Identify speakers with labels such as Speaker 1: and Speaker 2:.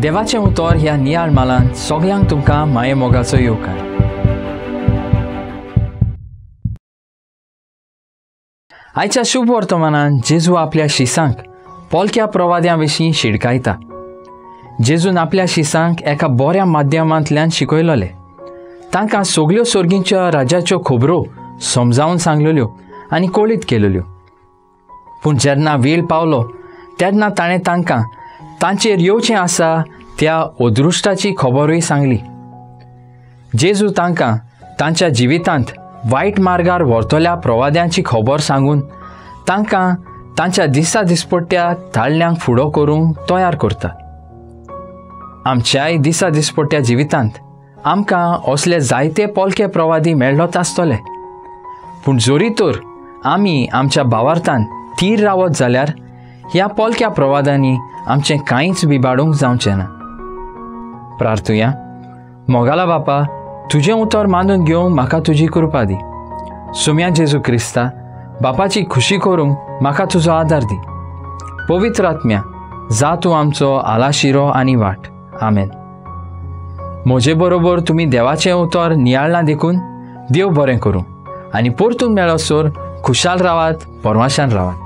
Speaker 1: देवाचें उतर ह्या नियाळ मालान सगल्यांक तुमकां माये मोगाचो येवकार. आयच्या शुभ वर्तमानान जेजू आपल्या शिसांक पोलक्या प्रवाद्यां विशीं शिडकायता. जेजून आपल्या शिसांक एका बऱ्या माध्यमांतल्यान शिकयलोले. तांकां सगल्यो सर्गींच्या राज्याच्यो खबरो समजावन सांगलेल्यो आनी कळीत केलेल्यो. पूण जेन्ना वेळ पावलो तेन्ना ताणें तांकां तांचेर येवचें आसा त्या अदृश्टाची खबरूय सांगली. जेजू तांकां तांच्या जिवितांत वायट मार्गार व्हरतल्या प्रवाद्यांची खबर सांगून तांकां तांच्या दिसा दिसपट्ट्या ताळ्यांक फुडो करूंक तयार करता. आमच्याय दिसा दिसपट्ट्या जिवितांत आमकां असले जायते पोलके प्रवादी मेळत आसतले. पूण जरी तर आमी आमच्या भावार्थान थीर रावत जाल्यार ह्या पोलक्या प्रवादांनी आमचें कांयच बिबाडूंक जावचें ना. प्रार्थुया. मोगाला बापा, तुजें उतर मानून घेवंक म्हाका तुजी कृपा दी. सुम्या जेजू क्रिस्ता, बापाची खुशी करूंक म्हाका तुजो आदार दी. पवित्र आत्म्या, जा तूं आमचो आलाशिरो आनी वाट. आमेन. म्हजे बरोबर तुमी देवाचें उतर नियाळ्ळां देखून देव बरें करूं आनी परतून मेळसर खुशाल रावात, परमाशान रावात.